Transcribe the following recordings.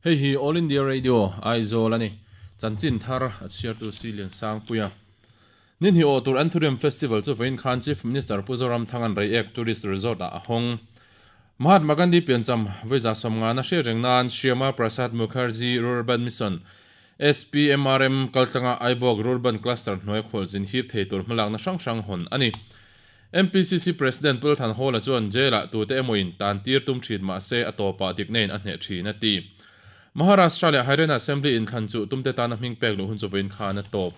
Hei hi All India Radio, Aizawl a ni. Chanchin thar a chhiartu Silian Sangpuia. Ni hnih awh tur Anthurium Festival chu vawiin khan Chief Minister Pu Zoramthanga'n Reiek Tourist Resort ah a hawng. Mahatma Gandhi piancham vawiza sawmngana hriat reng nan Shyama Prasad Mukherjee Rurban Mission, SPMRM, kaltlanga Aibawk Rurban Cluster hnuaia khualzin hip thei tur hmalakna hrang hrang hawn a ni. MPCC President Pu Thanhawla chuan jail-ah tute emawin tan tir tum thin mah se a tawpah dikna in a hneh thin a ti. Maharashtra leh Haryana Assembly inthlan chu tumte tana hming pek luh hun chu vawiin khan a tawp.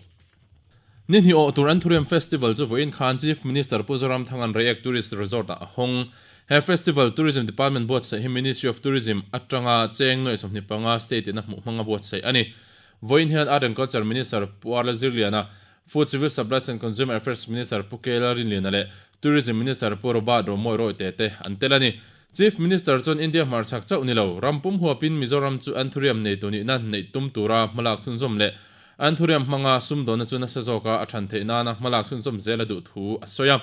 Ni hnih awh tur Anthurium Festival chu vawiin khan Chief Minister Pu Zoramthanga'n Reiek Tourist Resort-ah a hawng. He festival Tourism Department buatsaih hi Ministry of Tourism atanga cheng nuai 25 state in a hmuh hmanga buatsaih a ni. Vawiin hian Art and Culture Minister Pu Arla Zirliana, Food, Civil Supplies and Consumer Affairs Minister Pu Kela Rinliana leh Tourism Minister Pu Robert Romawia Rawite te an tel a ni. Chief Minister chuan India hmarchhak chauh ni lo, ram pum huapin Mizoram chu Anthurium neitu nihna neih tum tura hmalak chhunzawm leh Anthurium hmanga sumdawnna chu nasa zawka a than theih nana hmalak chhunzawm zel a duh thu a sawi a.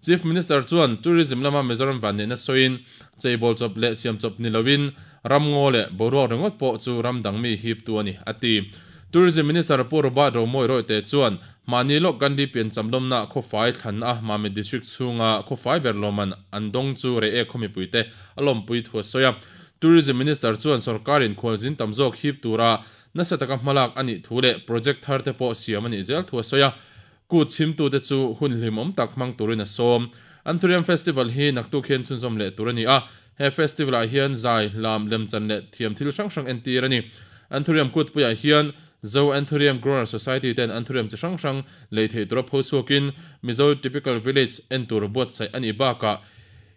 Chief Minister chuan Tourism lama Mizoram vanneihna sawiin cheibawl chawp leh siam chawp ni loin ram ngaw leh boruak ringawt pawh chu ram dang mi hiptu a ni, a ti. Tourism Minister Pu Robert Romawia Rawite chuan mahni lawk Gandhi piancham lawmna khawfai thlan a Mamit District chhunga khawfai ber lawman an dawng chu rei ek khaw mipuite a lawmpui thu a sawi a. Tourism Minister chuan sorkarin khualzin tam zawk hip tura nasa taka hmalak a nih thu leh project thar te pawh siam a nih zel thu a sawi a. Kut chhimtute chu hun hlimawm tak hmang turin a sawm. Anthurium Festival hi naktuk hian chhunzawm leh tur a ni a, he festival-ah hian zai, lam, lemchan leh thiam thil hrang hrang entir a ni. Anthurium kutpuiah hian Zo Anthurium Grower Society ten anthurium chi hrang hrang lei theih tura pho chhuakin Mizo Typical Village en tur buatsaih a nih bakah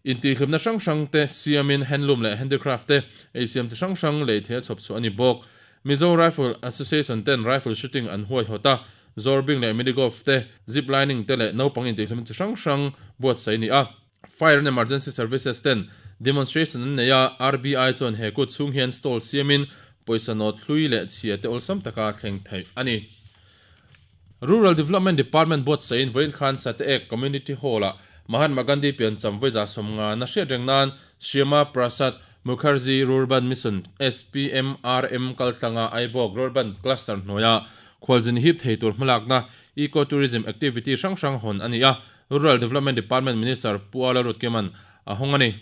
intihhlumna hrang hrang te siamin handloom leh handicraft te eisiam chi hrang hrang lei theih a chhawp chhuah a ni bawk. Mizo Rifle Association ten rifle shooting an huaihawt a, Zorbing leh mini golf te, zip lining te leh naupang intihhlum chi hrang hrang buatsaih a ni a. Fire and Emergency Services ten demonstration an nei a, RBI chuan he kut chhung hian stall siamin pawisa nawt hlui leh chhia te awlsam taka thleng theih a ni. Rural Development Department buatsaihin vawiin khan Sateek Community Hall-ah Mahatma Gandhi piancham vawiza 50 na hriat reng nan Shyama Prasad Mukherjee Rurban Mission, SPMRM, kaltlanga Aibawk Rurban Cluster hnuaia khualzin hip thei tur hmalakna Eco-Tourism activity hrang hrang hawn a ni a, Rural Development Department Minister Pu Ala Ruatkima'n a hawng a ni.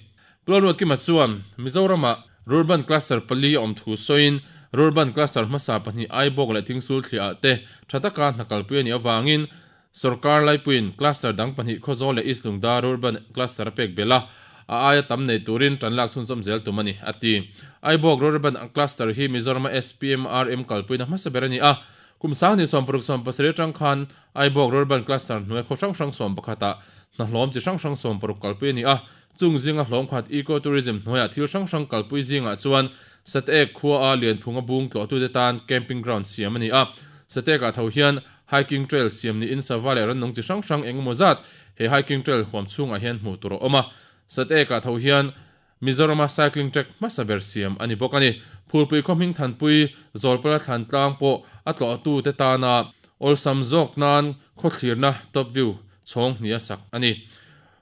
Pu Ala Ruatkima chuan Mizoramah Rurban Cluster pali a awm thu sawiin Rurban Cluster hmasa pahnih Aibawk leh Thingsul thliah ah te tha taka hna kalpui a nih avangin Sorkar laipuiin cluster dang pahnih Khawzawl leh East Lungda Rurban Cluster a pek belh a, a aia tam nei turin tan lak chhunzawm zel tum a ni, a ti. Aibawk Rurban Cluster hi Mizorama SPMRM kalpuina hmasa ber a ni a, kum 2060 70 atang khan Aibawk Rurban Cluster hnuai khaw hrang hrang 11 ah hna hlawm chi hrang hrang 60 kalpui a ni a, chung zinga hlawm khat Eco Tourism hnuaiah thil hrang hrang kalpui zingah chuan Sateek khua a Lianphunga bung tlawhtute tan camping ground siam a ni a, Sateek ah tho hian Hiking trail siam niin sava leh rannung chi hrang hrang eng emaw zat he hiking trail huam chhungah hian hmuh tur a awm a. Sateek ah tho hian Mizorama cycling track hmasa ber siam a ni bawk a ni. Phulpui khaw hming thanpui Zawlpala thlan tlang pawh a tlawhtu te tana awlsam zawk nan khawthlirna top view chhawng hnih a sak a ni.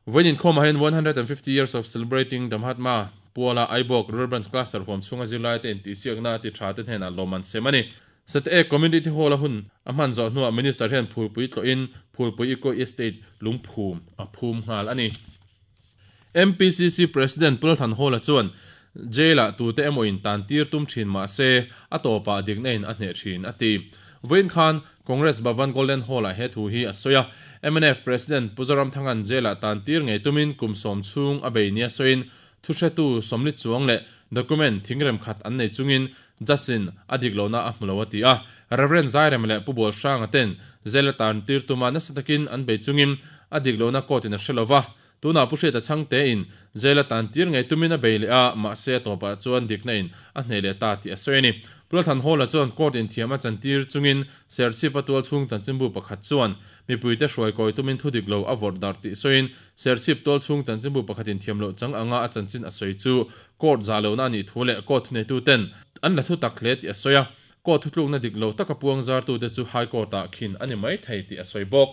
Vawiin inkhawmah hian 150 years of celebrating the Mahatma Puala Aibawk Rural Branch Cluster huam chhunga zirlaite intihsiakna ti tha te hnenah lawm an sem a ni. Sateek Community Hall a hun a hman zawh hnuah Minister hian phulpui tlawhin Phulpui Eco Estate lungphum a phum nghal a ni. MPCC President Pu Lalthanhawla chuan Jail-ah tute emaw in tan tir tum thin mah se a tawpah dikna in a hneh thin a ti. Vawiin khan Congress Bhavan Golden Hall-ah he thu hi a sawi a. Mnf President Pu Zoramthanga'n Jail-ah tan tir ngei tumin kum sawm chhung a bei nia sawiin thuhretu sawmli chuang leh document thingrem khat an nei chungin Judge-in a dik lohna a hmu lo a ti a. Rev. Zairem leh Pu Bualhranga ten jail a tan tir tuma nasa takin an bei chungin a dik lohna court-in a hre lo va. Tunah Pu Hriata Chhangte-in jail a tan tir ngei tumin a bei leh a, mahse a tawpah chuan dikna in a hneh leh ta tih a sawi a ni. Pu Lalthanhawla chuan court in thiam a chantir chungin Serchhip a tual chhung chanchinbu pakhat chuan mipuite hruai kawi tumin thu dik lo a vawrh darh tih sawiin Serchhip tual chhung chanchinbu pakhatin thiam loh chang anga a chanchin a sawi chu Court zah lohna a nih thu leh court thuneituten an la thu tak hle tih a sawi a, court thutlukna dik lo taka puang zartute chu High Court-ah khin a ni mai thei tih a sawi bawk.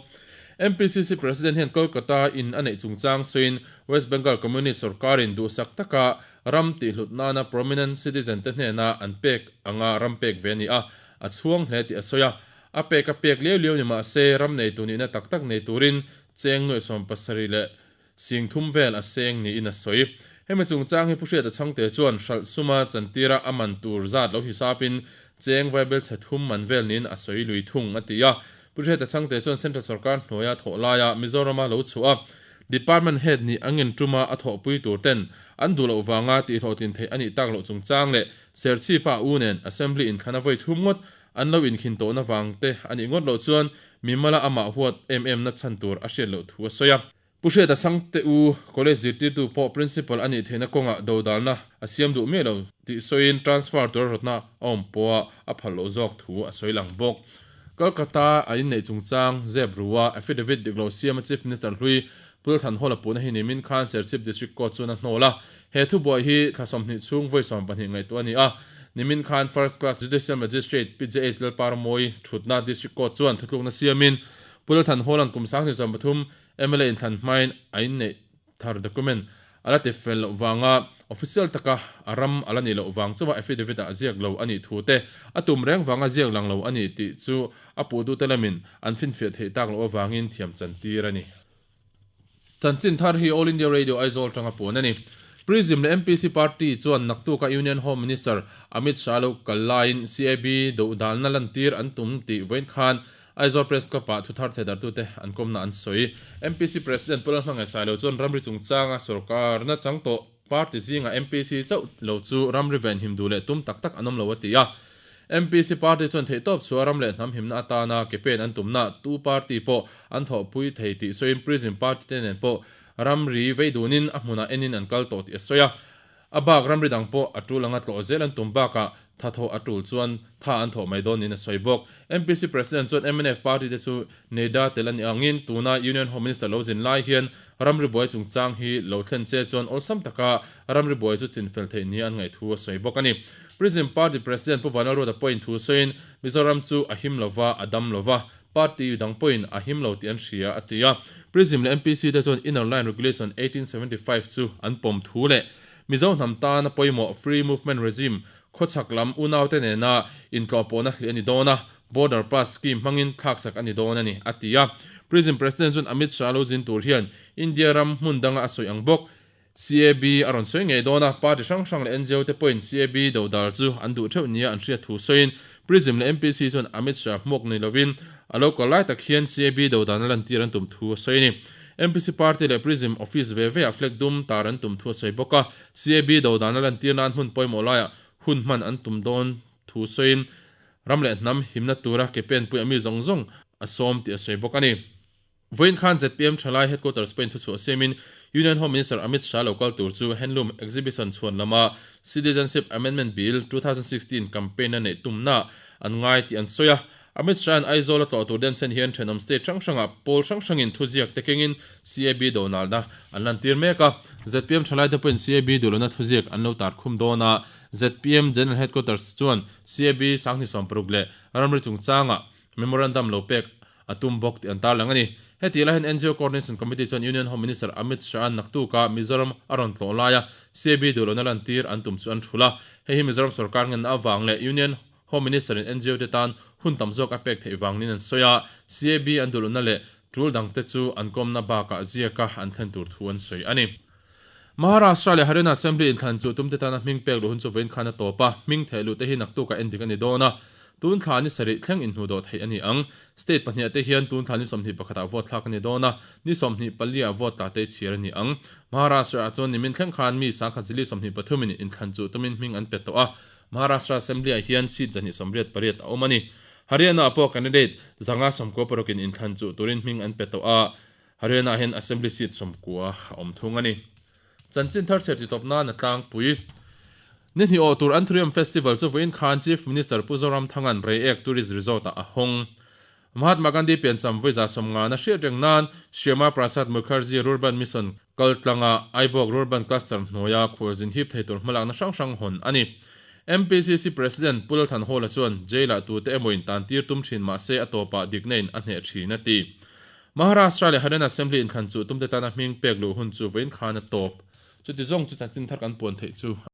MPCC President hian Kolkata in a neih chungchang sawiin West Bengal Communist sorkarin duhsak taka ram tihhlut nana prominent citizen te hnena an pek anga ram pek ve a ni a, a chhuang hle tih a sawi a. A pek a pek liau liau ni mah se ram neitu nihna tak tak nei turin cheng nuaih 70 leh 3000 vel a seng niin a sawi. Hemi chungchang hi Pu Hriata Chhangte chuan hralh suma chantira a man tur zat lo hisapin cheng vaibel chhe thum man vel niin a sawi lui thung a ti a. Pu Hriata Chhangte chuan Central Sorkar hnuaia thawh laia Mizorama lo chhuah a Department Head nih angin tuma a thawhpui tur ten an duh loh vanga tihhlawhtlin theih a nih tak loh chungchang leh Serchhipa u nen Assembly inthlana vawi thum ngawt an lo inkhin tawhna vang te a nih ngawt loh chuan mimala amah huat em em na chhan tur a hriat loh thu a sawi a. Pu Hriata Sangte u College zirtirtu pawh Principal a nih theihna kawngah dodalna a siam duh miah lo tih sawiin transfer tura rawtna a awm pawha a phal loh zawk thu a sawi lang bawk. Kolkata a inneih chungchang zep rua affidavit dik lo siama Chief Minister hlui Pu Lalthanhawla puhna hi nimin khan Serchhip District Court chuan a hnawl a. He thubuai hi thla 20 chhung vawi 20 ngaihtuah a ni a. Nimin khan First Class Judicial Magistrate Pi JH Lalparmawii thutna District Court chuan thutlukna siamin Pu Lalthanhawla'n kum 2023 mla inthlan hmain a inneih thar document a la ti fel loh vanga official taka a ram a la nih loh vang chauha affidavit ah ziak lo a nih thu te, a tum reng vanga ziak lang lo a ni tih chu a puhtute lamin an finfiah theih tak loh avangin thiam chantir a ni. Chanchin thar hi All India Radio Aizawl tanga puan a ni. Prism leh MPC party chuan naktuka Union Home Minister Amit Shah lo kal laiin CAB dohdalna lantir an tum tih vawiin khan Aizawl Press Club-ah thuthar theidartute an kawmna an sawi. MPC President Pu Lalhmangaih Sailo chuan ramri chungchanga sorkarna chang tawh party zingah MPC chauh lo chu ramri venhim duh leh tum tak tak an awm lo a ti a. MPC party chuan theihtawp chhuah ram leh hnam himna atana ke pen an tumna tu party pawh an thawhpui thei tih sawiin Prism party te nen pawh ramri vei dunin a hmunah enin an kal tawh tih a sawi a. A bak ramri dang pawh a tul anga tlawh zel an tum bakah tha thawh a tul chuan tha an thawh mai dawn niin a sawi bawk. MPC President chuan mnf party te chu NEDA tel a nih angin tuna Union Home Minister lo zin lai hian ramri buai chungchang hi lo thlen se chuan awlsam taka ramri buai chu chinfel theih nia an ngaih thu a sawi bawk a ni. Prism Party President Pu Vanlalruata pawhin thu sawiin Mizoram chu a him lova, a dam lova, party dang pawhin a him lo tih an hria a ti a. Prism leh MPC te chuan Inner Line Regulation 1875 chu an pawm thu leh Mizo hnam tana pawimawh Free Movement Regime khawchhak lam unaute nena intlawhpawhna hlih a ni dawn a, Border Pass Scheme hmangin thlaksak a ni dawn a ni, a ti a. Prism President chuan Amit Shah lo zin tur hian India ram hmun danga a sawi ang bawk. CAB a rawn sawi ngei dawn a, party hrang hrang leh NGO te pawhin CAB dodal chu an duh theuh nia an hriat thu sawiin Prism leh MPC chuan Amit Shah hmuak nei lovin a lo kal lai tak hian CAB dodalna lantir an tum thu a sawi a ni. MPC party leh Prism office ve veah flag dum tar an tum thu a sawi bawk a, CAB dodalna lantir nan hmun pawimawh laiah hun hman an tum dawn thu sawiin ram leh hnam himna tura ke penpui a mi zawng zawng a sawm tih a sawi bawk a ni. Vawiin khan zpm Thalai Headquarters pawhin thuchhuah siamin Union Home Minister Amit Shah lo kal tur chu Handloom Exhibition chhuan lama Citizenship Amendment Bill 2016 campaign a neih tumna an ngai tih an sawi a. Amit Shah-a'n Aizawl a tlawh tur denchhen hian thenawm state hrang hrangah pawl hrang hrangin thuziak te kengin CAB donalna an lantir mek a. Zpm Thalaite pawhin CAB duhlohna thuziak an lo tar khum dawn a. Zpm General Headquarters chuan CAB 2016 leh ramri chungchangah Memorandum lo pek a tum bawk tih an tarlang a ni. Heti lai hian NGO Coordination Committee chuan Union Home Minister Amit Shah-a'n naktuka Mizoram a rawn tlawh laia CAB duhlohna lantir an tum chu an thul a. Hei hi Mizoram sorkar ngenna avang leh Union Home Minister-in NGO te tan hun tam zawk a pek theih vang niin an sawi a. CAB an duhlohna leh tul dangte chu an kawmna bakah ziaka an thlen tur thu an sawi a ni. Maharashtra leh Haryana Assembly inthlan chu tumte tana hming pek luh hun chu vawiin khan a tawp a, hming theih luh te hi naktukah endik a ni dawn a, tun thla ni sarih thleng inhnuh dawh theih a ni ang. State pahniah te hian tun thla ni 21 ah vote thlak a ni dawn a, ni 24 ah vote tla te chhiar a ni ang. Maharashtra ah chuan nimin thleng khan mi sangkhat zili 23 in inthlan chu tumin hming an pe tawh a, Maharashtra Assembly ah hian seat 288 a awm a ni. Haryana ah pawh candidate 596 in inthlan chu turin hming an pe tawh a, Haryana hian Assembly seat 90 a awm thung a ni. Chanchin thar chher titawp nan a tlangpui. Ni hnih awh tur Anthurium Festival chu vawiin khan Chief Minister Pu Zoramthanga'n Reiek Tourist Resort-ah a hawng. Mahatma Gandhi piancham vawi 50 na hriat reng nan Shyama Prasad Mukherjee Rurban Mission kaltlanga Aibawk Rurban Cluster hnuaia khualzin hip thei tur hmalakna hrang hrang hawn a ni. MPCC President Pu Lalthanhawla chuan jail-ah tute emawin tantir tum thin mahse a tawpah dikna in a hneh thin a ti. Maharashtra leh Haryana Assembly inthlan chu tumte tana hming pek luh hun chu vawiin khan a tawp. Chuti zawng chu chanchin thar kan puan theih chu.